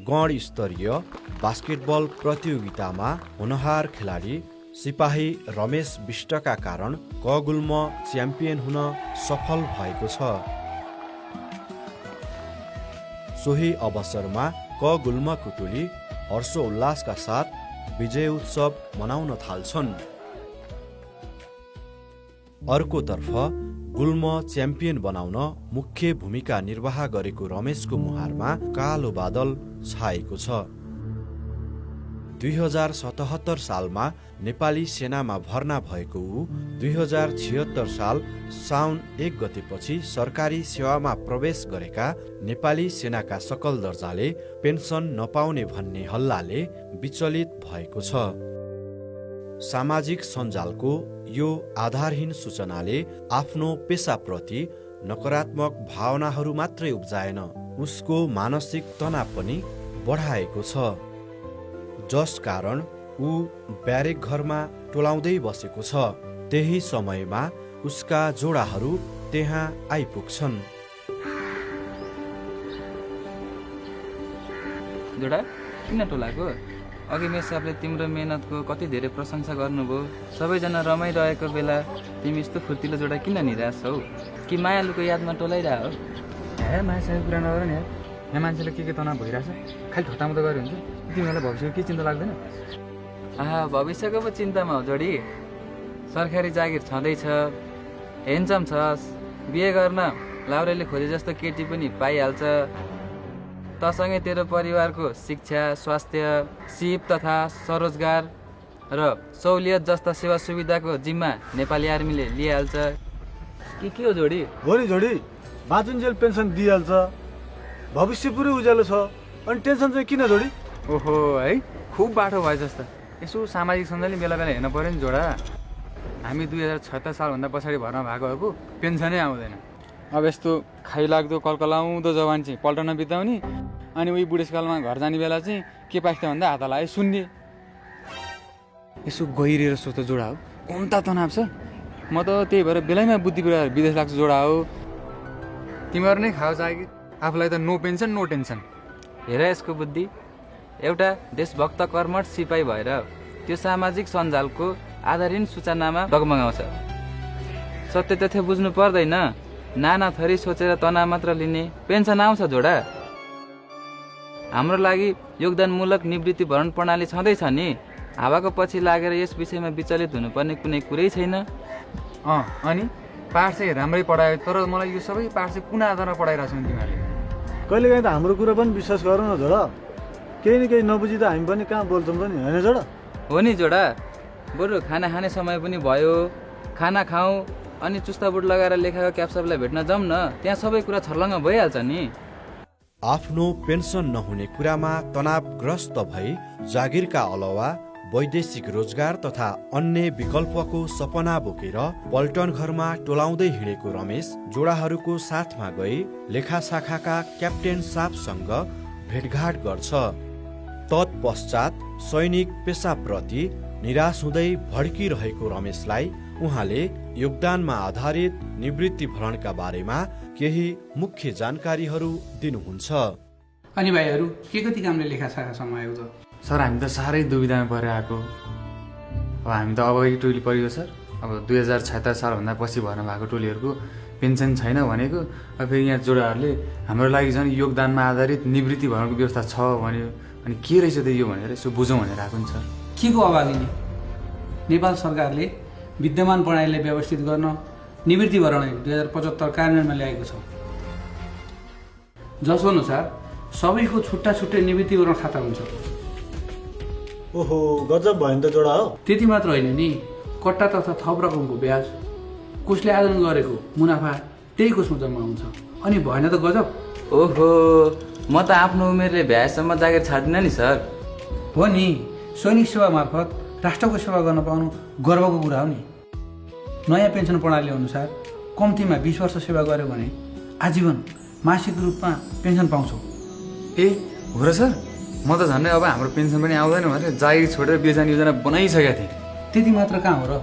गण स्तरीय बास्केटबल प्रतियोगितामा होनहार खेलाडी सिपाही रमेश विष्टका कारण क गुल्म च्याम्पियन हुन सफल भएको छ। सोही अवसरमा क गुल्मको टोली हर्षोल्लासका साथ विजय उत्सव मनाउन थाल्छन्। अर्कोतर्फ गुल्म च्याम्पियन बनाउन मुख्य भूमिका निर्वाह गरेको रमेशको मुहारमा कालो बादल छाएको छ। 2077 सालमा नेपाली सेनामा भर्ना भएको ऊ 2076 साल साउन 1 गतेपछि सरकारी सेवामा प्रवेश गरेका नेपाली सेनाका सकल दर्जाले पेन्सन नपाउने भन्ने हल्लाले विचलित भएको छ। सामाजिक सञ्जालको यो आधारहीन सूचनाले आफ्नो पेसाप्रति नकारात्मक भावनाहरू मात्रै उब्जाएन, उसको मानसिक तनाव पनि बढाएको छ, जस कारण ऊ ब्यारेक घरमा टोलाउँदै बसेको छ। त्यही समयमा उसका जोडाहरू त्यहाँ आइपुग्छन्। जोडा किन टोलाको? अघि मेसाबले तिम्रो मेहनतको कति धेरै प्रशंसा गर्नुभयो। सबैजना रमाइरहेको बेला तिमी यस्तो फुर्तिलो जोडा किन निराश हौ? कि मायालुको यादमा टोलाइरह हो? मायासँग कुरा नगर नि। यहाँ मान्छेले के तनाव भइरहेछ, खालि ठट्टामा त गरे हुन्छ। तिमीहरूलाई भविष्यको के चिन्ता लाग्दैन? भविष्यको पो चिन्तामा हो जोडी। सरकारी जागिर छँदैछ, हेन्सम छस्, बिहे गर्न लाउरेले खोजे जस्तो केटी पनि पाइहाल्छ। तसँगै तेरो परिवारको शिक्षा, स्वास्थ्य, सिप तथा स्वरोजगार र सहुलियत जस्ता सेवा सुविधाको जिम्मा नेपाली आर्मीले लिइहाल्छ। के हो जोडी? हो नि जोडी, बाँचुन्जेल पेन्सन दिइहाल्छ, भविष्य पुरै उज्यालो छ, अनि टेन्सन चाहिँ किन जोडी? ओहो है, खुब बाटो भयो जस्तो। यसो सामाजिक सञ्जालले बेला बेला हेर्न पर्यो नि जोडा। हामी 2076 सालभन्दा पछाडि भर्ना भएकोहरूको पेन्सनै आउँदैन। अब यस्तो खाइलाग्दो कलकलाउँदो जवान चाहिँ पल्टन बिताउने, अनि उही बुढेसकालमा घर जाने बेला चाहिँ के पाइस्थ भन्दा हात हल्लाए सुन्ने। यसो गहिरिएर सोच जोडा हो, कम्ता तनाव छ। म त त्यही भएर बेलैमा बुद्धि पुऱ्याएर विदेश लाग्छु जोडा हो। तिमीहरू नै खाओ जागिर, आफूलाई त नो पेन्सन नो टेन्सन। हेर यसको बुद्धि, एउटा देशभक्त कर्मठ सिपाही भएर त्यो सामाजिक सञ्जालको आधारहीन सूचनामा डगमगाउँछ। सत्य तथ्य बुझ्नु पर्दैन, नाना थरी सोचेर तनाव मात्र लिने। पेन्सन आउँछ जोडा। हाम्रो लागि योगदानमूलक निवृत्ति भरण प्रणाली छँदैछ नि। हावाको पछि लागेर यस विषयमा विचलित हुनुपर्ने कुनै कुरै छैन। अनि पाठ चाहिँ राम्रै पढायो, तर मलाई यो सबै पाठ चाहिँ कुन आधारमा पढाइरहेको छ तिमीहरूले? कहिलेकाहीँ त हाम्रो कुरा पनि विश्वास गर न जोडा। केही न केही नबुझी त हामी पनि कहाँ बोल्छौँ त नि, होइन जोडा? हो नि जोडा, बरु खाना खाने समय पनि भयो, खाना खाउँ अनि चुस्ताबुट लगाएर लेखाको क्याप्सपलाई भेट्न जाउँ न, त्यहाँ सबै कुरा छर्लङ्ग भइहाल्छ नि। आफ्नो पेन्सन नहुने कुरामा तनावग्रस्त भई जागिरका अलावा वैदेशिक रोजगार तथा अन्य विकल्पको सपना बोकेर पल्टन घरमा टोलाउँदै हिँडेको रमेश जोडाहरूको साथमा गई लेखा शाखाका क्याप्टेन साहबसँग भेटघाट गर्छ। तत्पश्चात सैनिक पेसाप्रति निराश हुँदै भड्किरहेको रमेशलाई उहाँले योगदानमा आधारित निवृत्ति भरणका बारेमा केही मुख्य जानकारीहरू दिनुहुन्छ। अनि भाइहरू के कति कामले लेखा शाखासम्म आयो त? सर हामी त साह्रै दुविधामा परेर आएको। अब हामी त अब टोली परियो सर। अब 2076 सालभन्दा पछि भर्ना भएको टोलीहरूको पेन्सन छैन भनेको। अब फेरि यहाँ जोडाहरूले हाम्रो लागि झन् योगदानमा आधारित निवृत्ति भरणको व्यवस्था छ भन्यो। अनि के रहेछ त यो भनेर यसो बुझौँ भनेर आएको नि सर। के को अभागी? नेपाल सरकारले विद्यमान प्रणालीलाई व्यवस्थित गर्न निवृत्ति भरण 2075 कार्यान्वयनमा ल्याएको छ, जस अनुसार सबैको छुट्टा छुट्टै निवृत्ति भरण खाता हुन्छ। ओहो गजब भयो नि त जोडा हो। त्यति मात्र होइन नि, कट्टा तथा थप रकमको ब्याज, कसले आर्जन गरेको मुनाफा त्यही कोषमा जम्मा हुन्छ। अनि भएन त गजब। ओहो, म त आफ्नो उमेरले भ्याएसम्म जागिर छाड्दिनँ नि सर। हो नि, सैनिक सेवा मार्फत राष्ट्रको सेवा गर्न पाउनु गर्वको कुरा हो नि। नयाँ पेन्सन प्रणाली अनुसार कम्तीमा 20 वर्ष सेवा गर्यो भने आजीवन मासिक रूपमा पेन्सन पाउँछौ। ए हो र सर, म त झन्डै अब हाम्रो पेन्सन पनि आउँदैन भनेर जागिर छोडेर बिहे जाने योजना बनाइसकेको थिएँ। त्यति मात्र कहाँ हो र,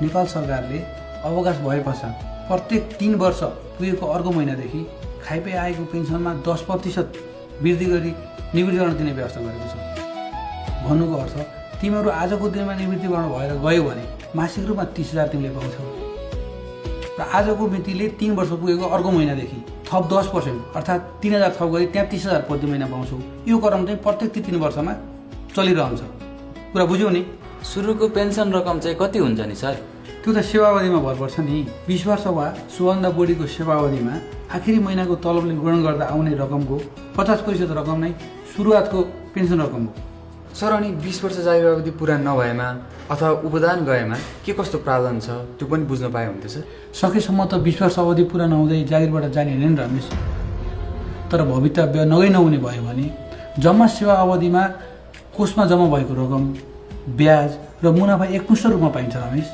नेपाल सरकारले अवकाश भए पश्चात प्रत्येक 3 वर्ष पुगेको अर्को महिनादेखि खाइपे आएको पेन्सनमा 10% वृद्धि गरी निवृत्तिकरण दिने व्यवस्था गरेको छ। भन्नुको अर्थ तिमीहरू आजको दिनमा निवृत्तिकरण भएर गयो भने मासिक रूपमा 30,000 तिमीले पाउँछौ र आजको मितिले 3 वर्ष पुगेको अर्को महिनादेखि थप 10% अर्थात् 3,000 थप गरी त्यहाँ 30,000 प्रति महिना पाउँछौ। यो क्रम चाहिँ प्रत्येक 3 वर्षमा चलिरहन्छ। कुरा बुझ्यौ नि? सुरुको पेन्सन रकम चाहिँ कति हुन्छ नि सर? त्यो त सेवावधिमा भर पर्छ नि। 20 वर्ष वा सोभन्दा बढीको सेवावधिमा आखिरी महिनाको तलबले ग्रहण गर्दा आउने रकमको 50% रकम नै सुरुवातको पेन्सन रकम हो। सर अनि 20 वर्ष जागिर पुरा नभएमा अथवा उपदान गएमा के कस्तो प्रावधान छ त्यो पनि बुझ्न पाए हुन्थ्यो सर। सकेसम्म त 20 वर्ष अवधि पुरा नहुँदै जागिरबाट जाने होइन नि रमेश। तर भवितव्य नगै नहुने भयो भने जम्मा सेवा अवधिमा कोषमा जम्मा भएको रकम, ब्याज र मुनाफा एकमुष्ट रूपमा पाइन्छ रमेश।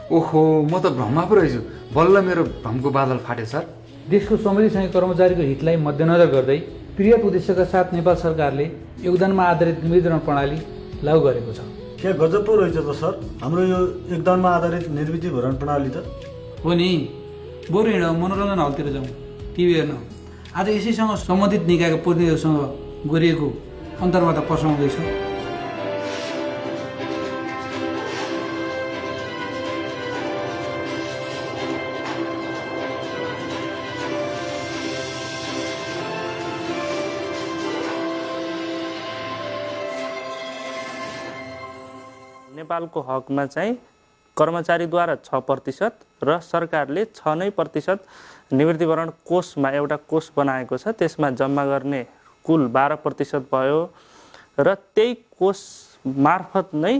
ओहो, म त भ्रममा पो रहेछु। बल्ल मेरो भ्रमको बादल फाटे सर। देशको संविधानिक कर्मचारीको हितलाई मध्यनजर गर्दै वृहत उद्देश्यका साथ नेपाल सरकारले योगदानमा आधारित निवृत्तिकरण प्रणाली लागू गरेको छ। क्या गजब पो रहेछ त सर हाम्रो यो योगदानमा आधारित निवृत्तिकरण प्रणाली त। हो नि, बरु हिँड मनोरञ्जन हलतिर जाउँ टिभी हेर्न। आज यसैसँग सम्बन्धित निकायका प्रतिनिधिहरूसँग गरिएको अन्तर्वार्ता प्रसङ्गदैछ। नेपालको हकमा चाहिँ कर्मचारीद्वारा 6% र सरकारले 6% निवृत्तिकरण कोषमा एउटा कोष बनाएको छ। त्यसमा जम्मा गर्ने कुल 12% भयो र त्यही कोष मार्फत नै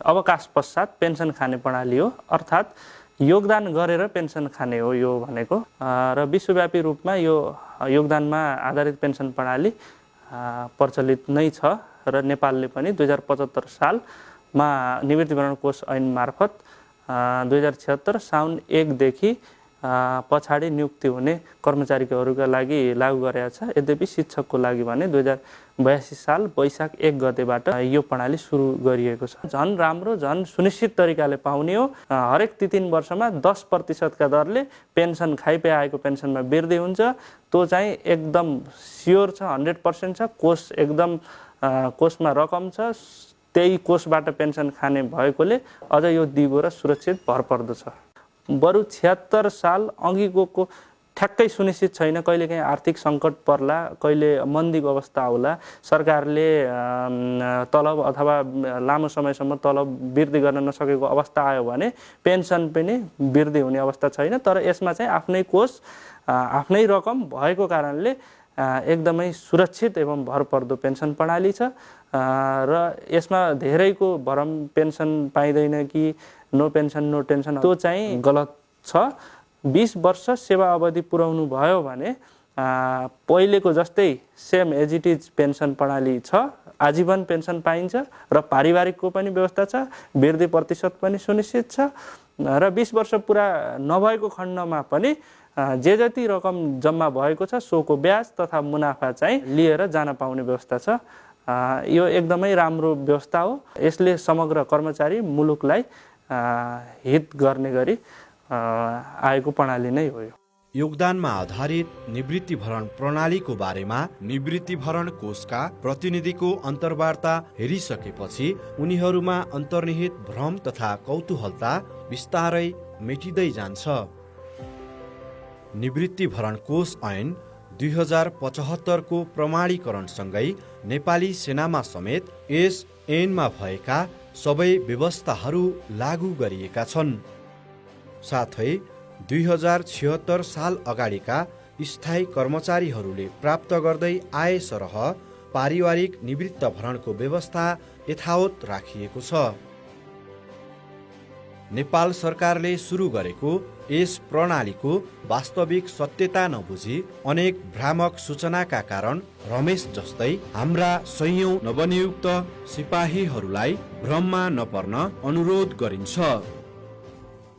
अवकाश पश्चात पेन्सन खाने प्रणाली हो। अर्थात् योगदान गरेर पेन्सन खाने हो यो भनेको। र विश्वव्यापी रूपमा यो योगदानमा आधारित पेन्सन प्रणाली प्रचलित नै छ र नेपालले पनि 2075 सालमा निवृत्तिकरण कोष ऐन मार्फत 2076 साउन 1 देखि पछाडि नियुक्ति हुने कर्मचारीहरूका लागि लागू गरेको छ। यद्यपि शिक्षकको लागि भने 2082 साल वैशाख 1 गतेबाट यो प्रणाली सुरु गरिएको छ। झन् राम्रो, झन् सुनिश्चित तरिकाले पाउने हो। हरेक 3 वर्षमा 10% का दरले पेन्सन खाइपे आएको पेन्सनमा वृद्धि हुन्छ। त्यो चाहिँ एकदम स्योर छ, 100% छ। कोष एकदम कोषमा रकम छ, त्यही कोषबाट पेन्सन खाने भएकोले अझ यो दिगो र सुरक्षित भरपर्दो छ। बरु 76 साल अघिको ठ्याक्कै सुनिश्चित छैन। कहिलेकाहीँ आर्थिक सङ्कट पर्ला, कहिले मन्दीको अवस्था आउला, सरकारले तलब अथवा लामो समयसम्म तलब वृद्धि गर्न नसकेको अवस्था आयो भने पेन्सन पनि वृद्धि हुने अवस्था छैन। तर यसमा चाहिँ आफ्नै कोष, आफ्नै रकम भएको कारणले एकदमै सुरक्षित एवं भरपर्दो पेन्सन प्रणाली छ। र यसमा धेरैको भरम पेन्सन पाइँदैन कि नो पेन्सन नो टेन्सन, त्यो चाहिँ गलत छ। 20 वर्ष सेवा अवधि पुर्याउनु भयो भने पहिलेको जस्तै same as it is pension प्रणाली छ। आजीवन पेन्सन पाइन्छ र पारिवारिकको पनि व्यवस्था छ। वृद्धि प्रतिशत पनि सुनिश्चित छ र 20 वर्ष पुरा नभएको खण्डमा पनि जे जति रकम जम्मा भएको छ सोको ब्याज तथा मुनाफा चाहिँ लिएर जान पाउने व्यवस्था छ। यो एकदमै राम्रो व्यवस्था हो। यसले समग्र कर्मचारी मुलुकलाई हित गर्ने गरी आएको प्रणाली नै हो। योगदानमा आधारित निवृत्तिभरण प्रणालीको बारेमा निवृत्तिभरण कोषका प्रतिनिधिको अन्तर्वार्ता हेरिसकेपछि उनीहरूमा अन्तर्निहित भ्रम तथा कौतूहलता बिस्तारै मेटिँदै जान्छ। निवृत्तिभरण कोष ऐन 2075 को प्रमाणीकरणसँगै नेपाली सेनामा समेत यस ऐनमा भएका सबै व्यवस्थाहरू लागू गरिएका छन्। साथै 2076 साल अगाडिका स्थायी कर्मचारीहरूले प्राप्त गर्दै आए सरह पारिवारिक निवृत्तभरणको व्यवस्था यथावत राखिएको छ। नेपाल सरकारले सुरु गरेको यस प्रणालीको वास्तविक सत्यता नबुझी अनेक भ्रामक सूचनाका कारण रमेश जस्तै हाम्रा सयौं नवनियुक्त सिपाहीहरूलाई भ्रममा नपर्न अनुरोध गरिन्छ।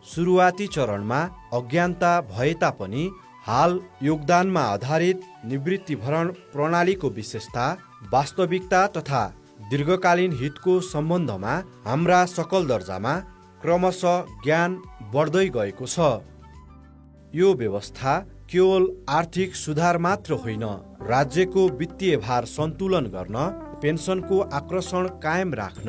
सुरुवाती चरणमा अज्ञानता भए तापनि हाल योगदानमा आधारित निवृत्तिभरण प्रणालीको विशेषता, वास्तविकता तथा दीर्घकालीन हितको सम्बन्धमा हाम्रा सकल दर्जामा क्रमशः ज्ञान बढ्दै गएको छ। यो व्यवस्था केवल आर्थिक सुधार मात्र होइन, राज्यको वित्तीय भार सन्तुलन गर्न, पेन्सनको आकर्षण कायम राख्न,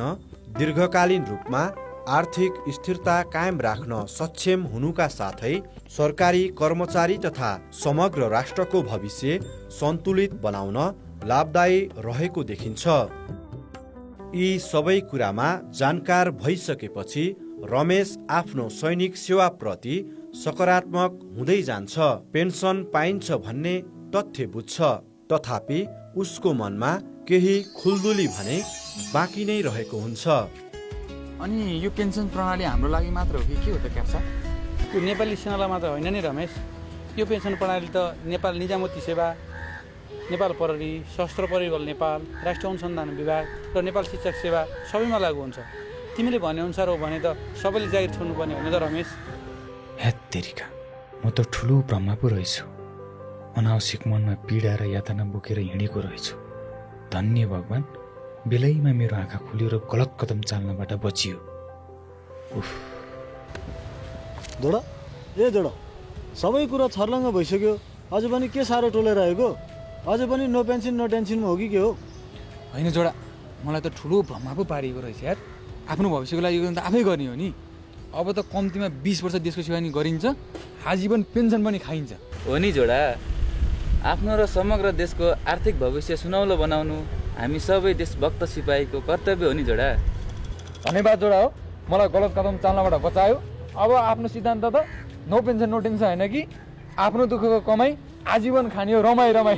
दीर्घकालीन रूपमा आर्थिक स्थिरता कायम राख्न सक्षम हुनुका साथै सरकारी कर्मचारी तथा समग्र राष्ट्रको भविष्य सन्तुलित बनाउन लाभदायी रहेको देखिन्छ। यी सबै कुरामा जानकार भइसकेपछि रमेश आफ्नो सैनिक सेवाप्रति सकारात्मक हुँदै जान्छ। पेन्सन पाइन्छ भन्ने तथ्य बुझ्छ, तथापि उसको मनमा केही खुल्दुली भने बाँकी नै रहेको हुन्छ। अनि यो पेन्सन प्रणाली हाम्रो लागि मात्र हो कि के हो त क्याप्सा? यो नेपाली सेनालाई मात्र होइन नि रमेश, यो पेन्सन प्रणाली त नेपाल निजामती सेवा, नेपाल प्रहरी, सशस्त्र परिबल नेपाल, राष्ट्रिय अनुसन्धान विभाग र नेपाल शिक्षक सेवा सबैमा लागू हुन्छ। तिमीले भनेअनुसार हो भने त सबैले जागिर छोड्नुपर्ने होइन त रमेश? हेत्तेरिका, म त ठुलो भ्रममा पो रहेछु। अनावश्यक मनमा पीडा र यातना बोकेर हिँडेको रहेछु। धन्य भगवान्, बेलैमा मेरो आँखा खुल्यो र गलत कदम चाल्नबाट बचियो। जोडा जोडा, सबै कुरा छर्लङ्ग भइसक्यो, अझ पनि के साह्रो टोलेर आएको? अझ पनि नो पेन्सन नो टेन्सनमा हो कि के हो? होइन जोडा, मलाई त ठुलो भ्रममा पो पारिएको रहेछ यार। आफ्नो भविष्यको लागि योगदान त आफै गर्ने हो नि। अब त कम्तीमा 20 वर्ष देशको सेवा नि गरिन्छ, आजीवन पेन्सन पनि खाइन्छ। हो नि जोडा, आफ्नो र समग्र देशको आर्थिक भविष्य सुनौलो बनाउनु हामी सबै देशभक्त सिपाहीको कर्तव्य हो नि जोडा। धन्यवाद जोडा हो, मलाई गलत कदम चाल्नबाट बचायो। अब आफ्नो सिद्धान्त त नो पेन्सन नो टेन्सन होइन कि आफ्नो दुःखको कमाई आजीवन खाने हो, रमाई रमाई।